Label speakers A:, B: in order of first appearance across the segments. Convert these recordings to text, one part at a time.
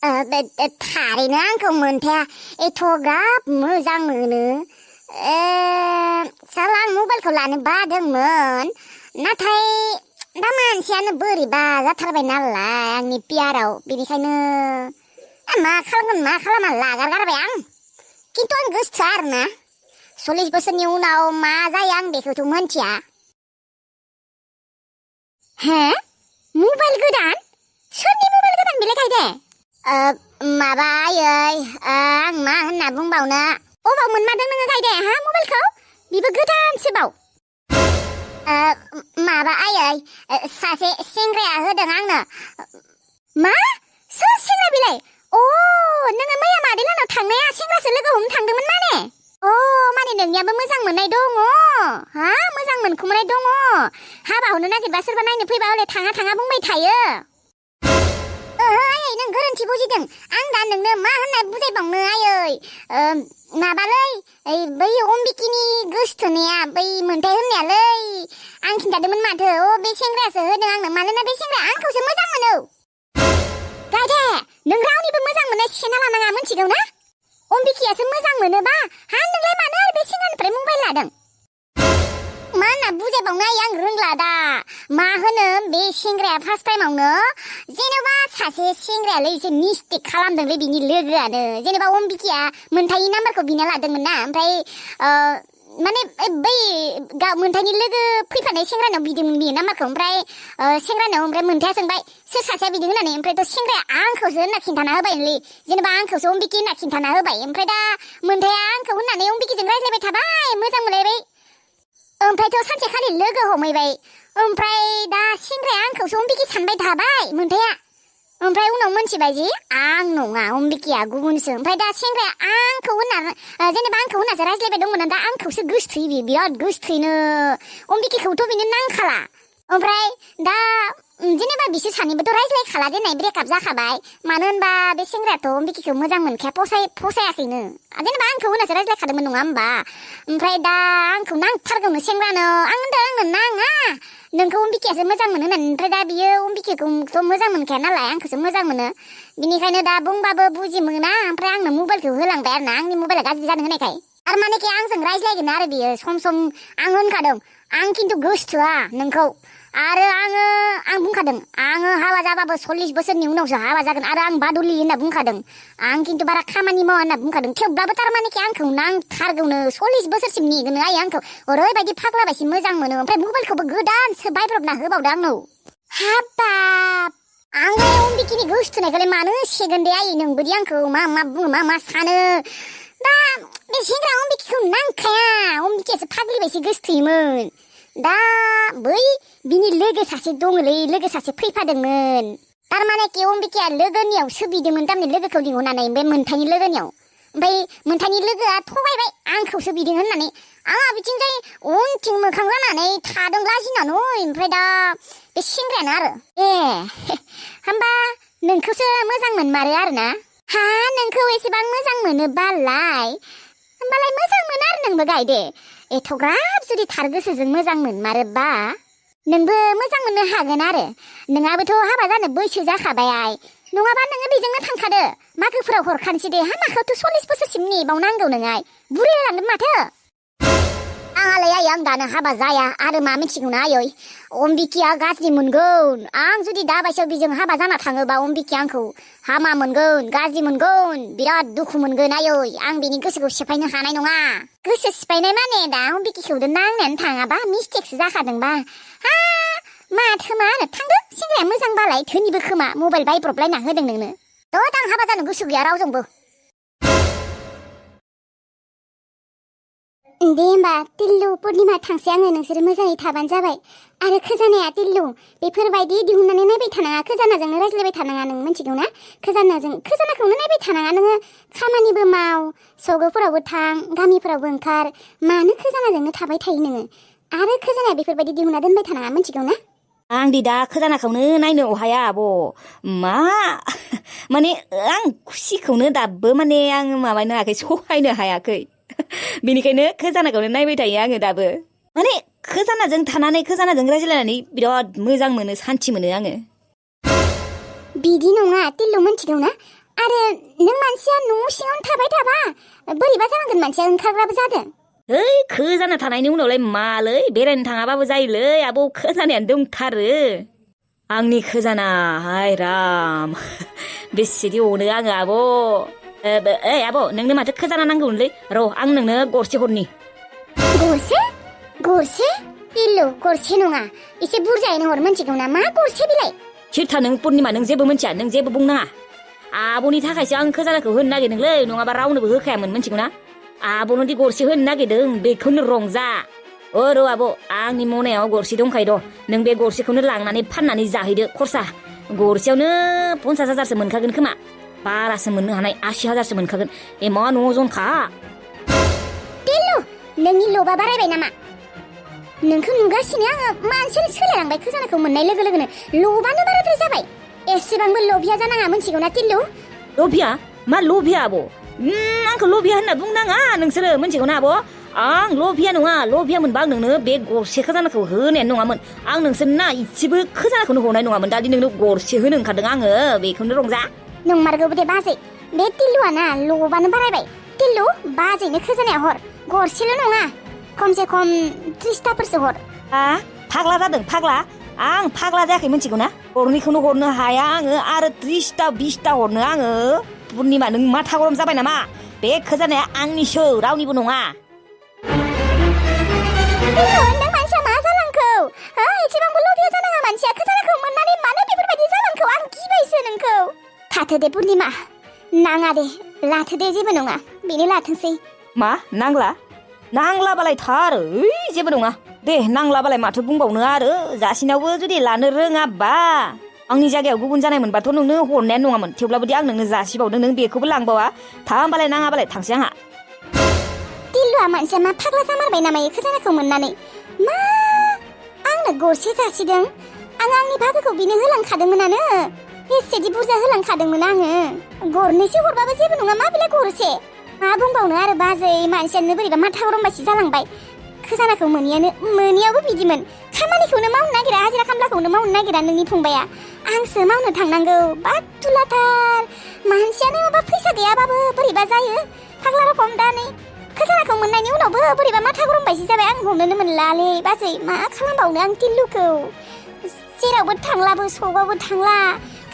A: थारैनो आंखौ मोनथाया एथ'ग्राब मोजां मोनो। साला आं मबाइलखौ लानो बादोंमोन, नाथाय दा मानसियानो बोरैबा जाथारबाय नालाय आंनि पियाराव, बेनिखायनो मा खालामगोन मा खालामा लागारगारबाय आं। खिन्थु आं गोसोथोआ आरोना 40 बोसोरनि उनाव मा जायो आं बेखौथ' मोनथिया। हे मबाइल गोदान? सोरनि मबाइल गोदान बेलाय गायदे? माबा आयै, आं मा होनना बुंबावनो, अबाव मोनमारदों नोङो गायदे हा मबाइलखौ? बेबो गोदानसोबाव। माबा आयै, सासे सेंग्राया होदों आंनो। मा? सोर सेंग्रा बेलाय? नोङो मैया मादै लानाव थांनाया सेंग्रासो लोगो हमनो थांदोंमोन माने? माने नोंनियाबो मोजां मोननाय दङ? हा मोजां मोनखुमानाय दङ? हाबा हरनो नागिरबा सोरबा नायनो फैबा हले थाङा थाङा बुंबाय थायो। आयै नों गोरोन्थि बुजिदों। आं दा नोंनो मा होनना बुजायबावनो आयै? माबालै, बै अम्बिकिनि गोसोथोनाया, बै मोन्थाय होननायालै, आं खिन्थादोंमोन माथो। बे सेंग्रायासो होदों आंनो, मानोना बे सेंग्राया आंखौसो मोजां मोनो। गायदे, नों रावनिबो मोजां मोननाय सेना लानाङा, मिथिगौ ना? अम्बिकियासो मोजां मोनोबा नोंलाय मानो आरो बे सेंग्रानिफ्राय मबाइल लादों? मा होनना बुजायबावनो आं रोंला दा। मा होनो, बे सेंग्राया फार्स्ट टाइमावनो जेनेबा सासे सेंग्रायालै एसे मिस्टेक खालामदोंलै बिनि लोगोआनो। जेनेबा अम्बिकिया मोन्थायनि नाम्बारखौ बिना लादोंमोन ना, ओमफ्राय माने बै मोन्थायनि लोगो फैफानाय सेंग्रानाव बिदोंमोन बियो नाम्बारखौ, ओमफ्राय सेंग्रानाव, ओमफ्राय मोन्थाया सोंबाय सोर सासेया बिदों होननानै, ओमफ्रायथ' सेंग्राया आंखौसो होनना खिन्थाना होबायलै, जेनेबा आंखौसो अम्बिकि होनना खिन्थाना होबाय। ओमफ्राय दा मोन्थाया आंखौ होननानै अम्बिकिजों रायज्लायबाय थाबाय, मोजां मोनलायबाय। ओमफ्रायथ' सानसेखालि लोगो हमहैबाय, ओमफ्राय दा सेंग्राया आंखौसो अम्बिकि सानबाय थाबाय मोन्थाया। ओमफ्राय उनाव मोनथिबाय जे आं नङा, अम्बिकिया गुबुनसो। ओमफ्राय दा सेंग्राया आंखौ होनना, जेनेबा आंखौ होननासो रायज्लायबाय दंमोन, दा आंखौसो गोसोथोयो बियो, बिराद गोसोथोयोनो। अम्बिकिखौथ' बिनो नांखाला। ओमफ्राय दा जेनेबा बिसोर सानैबोथ' रायज्लायखाला देनाय, ब्रेकआप जाखाबाय। मानो होनबा बे सेंग्रायाथ' अम्बिकिखौ मोजां मोनखाया, फसायाखैनो। जेनेबा आंखौ होननासो रायज्लायखादोंमोन नङा होमबा? ओमफ्राय दा आंखौ नांथारगौनो सेंग्रानो। आं होनदों आंनो नाङा, नोंखौ अम्बिकियासो मोजां मोनो होननानै। ओमफ्राय दा बियो अम्बिकिखौथ' मोजां मोनखाया नालाय, आंखौसो मोजां मोनो। बिनिखायनो दा बुंबाबो बुजि मोना, ओमफ्राय आंनो मबाइलखौ होलांबाय आरो ना, आंनि मबाइला गाज्रि जानो होनायखाय। आरो मानेकि आंजों रायज्लायगोन आरो बियो सम सम। आं होनखादों, आं खिन्थु गोसोथोआ नोंखौ। आरो आं बुंखादों, आङो हाबा जाबाबो 40 बोसोरनि उनावसो हाबा जागोन, आरो आं बादुलि होनना बुंखादों। आं खिन्थु बारा खामानि मावा होनना बुंखादों। थेवब्लाबो थारमानेकि आंखौ नांथारगौनो, 40 बोसोरसिम नेगोनो आयो आंखौ। ओरैबायदि फाग्ला बायदि मोजां मोनो। ओमफ्राय मबाइलखौबो गोदानसो बायब्रबना होबावदो आंनाव। हाबाब, आंलाय अम्बिकिनि गोसोथोनायखौलाय मानो सेगोन दे आयै? नोंबोदि आंखौ मा बुङो, मा सानो? दा बे सेंग्रा अम्बिकिखौ नांखाया, अम्बिकियासो फाग्लि बायदि गोसोथोयोमोन। दा बै बिनि लोगो सासे दङलै, लोगो सासे फैफादोंमोन। थारमानेकि अम्बिकिया लोगोनियावसो बिदोंमोन, थारमाने लोगोखौ लिंहरनानै, बे मोन्थायनि लोगोनियाव। ओमफ्राय मोन्थायनि लोगोआ थगायबाय, आंखौसो बिदों होननानै। आंहा बिथिंजाय उनथिं मोखां जानानै थादों लाजिनानै। ओमफ्राय दा बे सेंग्रायानो आरो होमबा नोंखौसो मोजां मोनमारो आरो ना? हा, नोंखौ एसेबां मोजां मोनोबालाय होमबालाय मोजां मोनो आरो नोंबो गायदे। एथ'ग्राब जुदि थार गोसोजों मोजां मोनमारोबा नोंबो मोजां मोननो हागोन आरो। नोंहाबोथ' हाबा जानो बैसो जाखाबाय, नङाबा नोङो बेजोंनो थांखादो, मागोफोराव हरखानोसै दे। हामाखौथ' 40 बोसोरसिम नेबावनांगौ नोंहाय, बुरैलांगोन माथो। आंहालाय आयै, आं दानो हाबा जाया, आरो मा मिथिगौना आयै? अम्बिकिया गाज्रि मोनगोन। आं जुदि दा बायसायाव बिजों हाबा जाना थाङोबा अम्बिकिया आंखौ हामा मोनगोन, गाज्रि मोनगोन, बिराद दुखु मोनगोन आयै। आं बिनि गोसोखौ सिफायनो हानाय नङा। गोसो सिफायनाय माने दा अम्बिकिखौथ' नांनायानो थाङाबा, मिस्टेकसो जाखादोंबा। माथो मा होनो, थांदो, सेंग्राया मोजांबालाय, धोनिबो खोमा, मबाइल बायब्रबलायना होदों नोंनो। आं हाबा जानो गोसो गैया रावजोंबो। दे होमबा तिल्लु, पुर्निमा थांसै आङो, नोंसोरो मोजाङै थाबानो जाबाय। आरो खोजानाया तिल्लु, बेफोरबायदि दिहुननानै नायबाय थानाङा, खोजानाजोंनो रायज्लायबाय थानाङा, नों मिथिगौ ना? खोजानाखौनो नायबाय थानाङा नोङो। खामानिबो माव, सगोफोरावबो थां, गामिफोरावबो ओंखार। मानो खोजानाजोंनो थाबाय थायो नोङो? आरो खोजानाया बेफोरबायदि दिहुनना दोनबाय थानाङा, मिथिगौ ना?
B: आंदि दा खोजानाखौनो नायनो अहाया आब'। मा माने आं खुसिखौनो दाबो माने आं माबानो हायाखै, सहायनो हायाखै। बेनिखायनो खोजानाखौनो नायबाय थायो आङो दाबो। माने खोजानाजों थानानै, खोजानाजों रायज्लायनानै बिराद मोजां मोनो, सान्थि मोनो आङो।
A: बिदि नङा तिल्लु, मिथिगौ ना? आरो नों मानसिया न' सिङावनो थाबाय थाबा बोरैबा जानांगोन मानसिया ओंखारग्राबो जादों
B: ओइ खोजाना थानायनि उनावलाय मालै बेरायनो थाङाबाबो जायोलै आब' खोजानायानो दंथारो आंनि खोजाना हाय राम बेसेदि अनो आङो आब' ओइ आब' नोंनो माथो खोजाना नांगौमोनलै र' आं नोंनो गरसे हरनि
A: गरसे इल्लु गरसे नङा एसे बुरजायैनो हर मोनथिगौ ना मा गरसे बिलाय
B: सोरथा नों पुर्निमा नों जेबो मोनथिया नों जेबो बुंनाङा आब'नि थाखायसो आं खोजानाखौ होनो नागिरदोंलै नङाबा रावनोबो होखायामोन मोनथिगौ ना आब'नोदि गरसे होनो नागिरदों बेखौनो रंजा र' आब' आंनि मनायाव गरसे दंखायो द' नों बे गरसेखौनो लांनानै फाननानै जाहैदो खरसा गरसेयावनो 50,000सो मोनखागोन खोमा बारासो मोननो हानाय 80,000सो मोनखागोन एमा न' जनखा
A: टिल्लु नोंनि लबा बारायबाय नामा नोंखौ नुगासिनो आङो मानसियानो सोलायलांबाय खोजानाखौ मोननाय लोगो लोगोनो लबानो बाराद्राय जाबाय एसेबांबो लबिया जानाङा मोनथिगौ ना टिल्लु
B: लबिया मा लबिया आब' आंखौ लबिया होनना बुंनाङा नोंसोरो मोनथिगौ ना आब' आं लबिया नङा लबिया मोनबा आं नोंनो बे गरसे खोजानाखौ होनायानो नङामोन आं नोंसोरना इसेबो खोजानाखौनो हरनाय नङामोन दादि नोंनो गरसे होनो ओंखारदों आङो बेखौनो रंजा
A: नंमारगौबो दे बाजै बे टिल्लुआ ना लबानो बारायबाय टिल्लु बाजैनो खोजानाया हर गरसेल' नङा खमसे खम 30थाफोरसो हर
B: फाग्ला जादों फाग्ला आं फाग्ला जायाखै मोनथिगौ ना गरनैखौनो हरनो हाया आङो आरो 30ता 20ता हरनो आङो पुर्निमा नों माथा गरम जाबाय नामा बे खोजानाया आंनिसो रावनिबो नङा
A: नों मानसिया मा जालांखौ एसेबांबो लबिया जानाङा मानसिया खोजानाखौ मोननानै मानो बेफोरबायदि जालांखौ आं गिबायसो नोंखौ थाथो दे पुर्निमा नाङा दे लाथो दे जेबो नङा बेनो लाथोंसै
B: मा नांलाबालाय थार ओइ जेबो नङा दे नांलाबालाय माथो बुंबावनो आरो जासिनावबो जुदि लानो रोङाबा आंनि जायगायाव गुबुन जानाय मोनबाथ' नोंनो हरनायानो नङामोन थेवब्लाबो दि आं नोंनो जासिबावदों नों बेखौबो लांबावा था होमबालाय नाङाबालाय थांसै आंहा
A: टिल्लुआ मानसिया मा फाग्ला जामारबाय नामा खोजानाखौ मोननानै मा आंनो गरसे जासिदों आं आंनि भागोखौ बिनो होलांखादोंमोनानो बेसेदि बुरजा होलांखादोंमोन आङो गरनैसो हरबाबो जेबो नङा मा बिलाय गरसे मा बुंबावनो आरो बाजै मानसियानो बोरैबा माथा गरमबायसो जालांबाय खोजानाखौ मोनियावबो बिदिमोन खामानिखौनो मावनो नागिरा हाजिरा खामलाखौनो मावनो नागिरा नोंनि फंबाया आंसो मावनो थांनांगौ बाथुलाथार मानसियानो माबा फैसा गैयाबाबो बोरैबा जायो फाग्ला रखम दा नै खोजानाखौ मोननायनि उनावबो बोरैबा माथा गरमबायसो जाबाय आं हमनोनो मोनलालै बाजै मा खालामबावनो आं टिल्लुखौ जेरावबो थांलाबो सबावबो थांला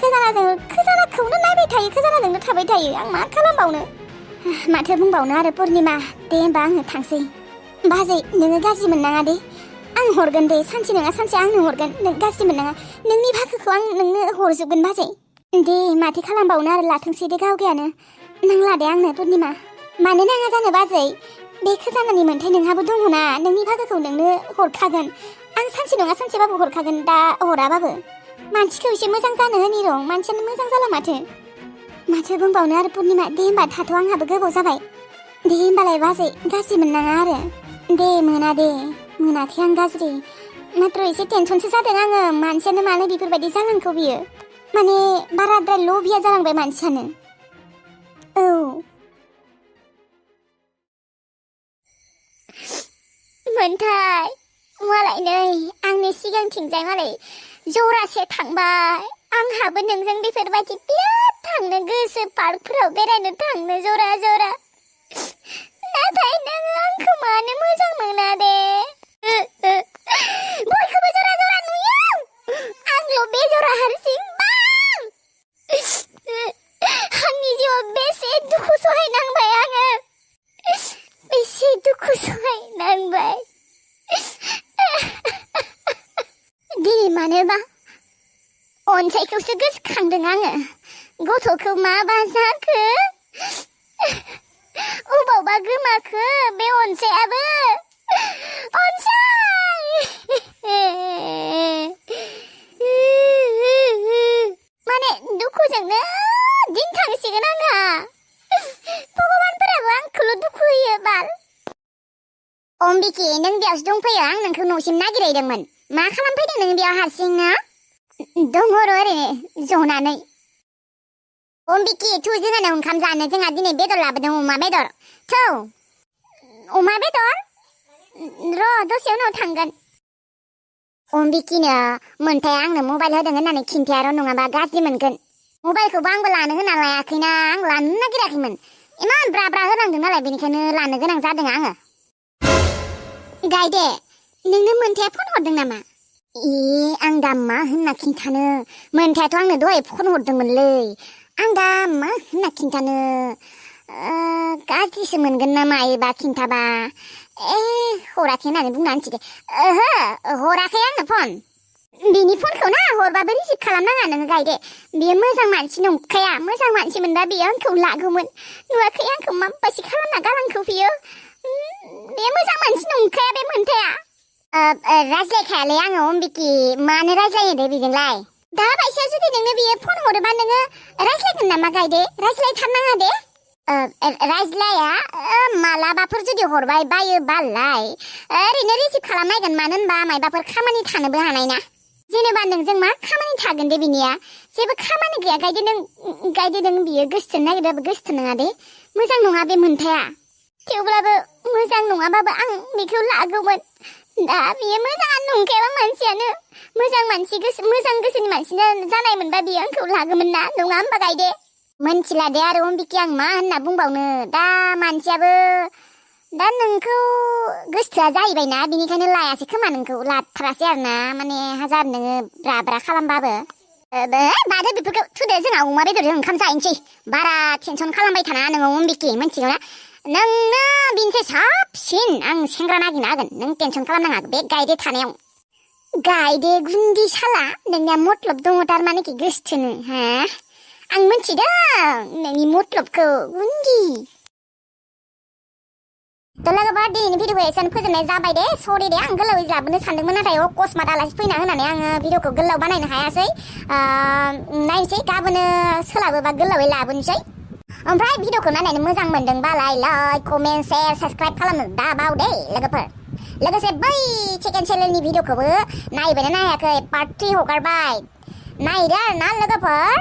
A: खोजानाखौनो नायबाय थायो खोजानाजोंनो थाबाय थायो आं मा खालामबावनो माथो बुंबावनो आरो पुर्निमा दे होमबा आङो थांसै बाजै नोङो गाज्रि मोननाङा दे आं हरगोन दे सानसे नङा सानसे आंनो हरगोन नों गाज्रि मोननाङा नोंनि भागोखौ आं नोंनो हरजोबगोन बाजै दे माथो खालामबावनो आरो लाथोंसै दे गावगायानो नांला दे आंनो पुर्निमा मानो नाङा जानो बाजै बे खोजानानि मोन्थाय नोंहाबो दङना नोंनि भागोखौ नोंनो हरखागोन आं सानसे नङा सानसेबाबो हरखागोन दा हराबाबो मानसिखौ एसे मोजां जानो होनि रं मानसियानो मोजां जाला माथो बुंबावनो आरो पुर्निमा दे होमबा थाथ' आंहाबो गोबाव जाबाय दे होमबालाय बाजै गाज्रि मोननाङा आरो दे मोनाखै आं गाज्रि मात्र एसे टेनसनसो जादों आङो मानसियानो मानो बेफोरबायदि जालांखौ बियो माने बाराद्राय लबिया जालांबाय मानसियानो औ मोनथाय मालाय नै आंनि सिगांथिंजाय मालाय जरासे थांबाय आंहाबो नोंजों बेफोरबायदि बिराद थांनो गोसो पार्कफोराव बेरायनो थांनो जरा नाथाय नोङो आंखौ मानो मोजां मोना दे बयखौबो जरा नुयो आंल' बे जरा हारसिं आंनि जिउआव बेसे दुखु सहायनांबाय आङो बेसे दुखु सहायनांबाय दिनै मानोबा अनसायखौसो गोसोखांदों आङो गथ'खौ माबा जाखो अबावबा गोमाखो बे अनसायाबो अनसाय माने दुखुजोंनो दिन थांसिगोन आंहा भगबानफोराबो आंखौल' दुखु होयो बाल अम्बिके नों बेयावसो दंफैयो आं नोंखौ न'सिम नागिरहैदोंमोन मा खालामफैदों नों बेयाव हारसिंनो दङ ओरैनो जनानै अम्बिके थु जोंहानाव ओंखाम जानो जोंहा दिनै बेदर लाबोदों अमा बेदर थौ अमा बेदर र' दसे उनाव थांगोन अम्बिकेनो मोन्थाया आंनो मबाइल होदों होननानै खिन्थाया र' नङाबा गाज्रि मोनगोन मबाइलखौबो आंबो लानो होना लायाखैना आं लानो नागिराखैमोन इमान ब्रा ब्रा होनांदों नालाय बेनिखायनो लानो गोनां जादों आङो गायदे नोंनो मोन्थाया फन हरदों नामा आं दा मा होनना खिन्थानो मोन्थायाथ' आंनो दहाय फन हरदोंमोनलै आं दा मा होनना खिन्थानो गाज्रिसो मोनगोन ना मायोबा खिन्थाबा हराखै होननानै बुंना होनसै दे ओहो हराखै आंनो फन बिनि फनखौ ना हरबाबो रिसिभ खालामनाङा नोङो गायदे बियो मोजां मानसि नंखाया मोजां मानसि मोनबा बियो आंखौ लागौमोन नुवाखै आंखौ माबायदि खालामना गालांखौ बियो बे मोजां मानसि नंखाया बे मोन्थाया रायज्लायखायालै आङो अम्बिकी मानो रायज्लायो दे बेजोंलाय दा बायसेयाव जुदि नोंनो बियो फन हरोबा नोङो रायज्लायगोन नामा गायदे रायज्लायथारनाङा दे रायज्लाया मालाबाफोर जुदि हरबाय बायोबालाय ओरैनो रिसिभ खालामनायगोन मानो होनबा मायबाफोर खामानि थानोबो हानाय ना जेनेबा नोंजों मा खामानि थागोन दे बिनिया जेबो खामानि गैया गायदे नों बियो गोसथोनो नागिरबाबो गोसथो नङा दे मोजां नङा बे मोन्थाया थेवब्लाबो मोजां नङाबाबो आं बेखौ लागौमोन दा बियो मोजाङानो नंखायाबा मानसियानो मोजां मानसि मोजां गोसोनि मानसि जानाय मोनबा बियो आंखौ लागौमोन ना नङा होमबा गायदे मोनथिला दे आरो अम्बिकी आं मा होनना बुंबावनो दा मानसियाबो दा नोंखौ गोसोआ जाहैबायना बिनिखायनो लायासै खोमा नोंखौ लाथारासै आरो ना माने हाजार नोङो ब्रा ब्रा खालामबाबो बादो बेफोरखौ थुदो जोंहा अमा बेदरजों ओंखाम जाहैनोसै बारा टेनसन खालामबाय थाना नोङो अम्बिकी मिथिगौ ना नोंनो बिनिफ्राय साबसिन आं सेंग्रा नागिरना होगोन नों टेनसन खालामनाङा बे गायदे थानायाव गायदे गुन्दी साला नोंनिया मतलब दङ थारमाने कि गोसथोनो हा आं मिथिदों नोंनि मतलबखौ गुन्दी थ' लोगोफोर दिनैनि भिडिअखौ एसेनो फोजोबनाय जाबाय दे सरि दे आं गोलावै लाबोनो सानदोंमोन नाथाय अकस्मात आलासि फैना होनानै आङो भिडिअखौ गोलाव बानायनो हायासै नायनोसै गाबोनो सोलाबोबा गोलावै लाबोनोसै ओमफ्राय भिडिअखौ नायनानै मोजां मोनदोंबालाय लाइक कमेन्ट शेयार साबस्क्राइब खालामनो दाबाव दे लोगोफोर लोगोसे बै सेकेन्ड चेनेलनि भिडिअखौबो नायबायना नायाखै पार्ट 3 हगारबाय नायदो आरो ना लोगोफोर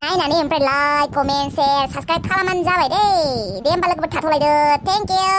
A: नायनानै ओमफ्राय लाइक कमेन्ट शेयार साबस्क्राइब खालामबानो जाबाय दे होमबा लोगोफोर थाथ'लायदो थेंक इउ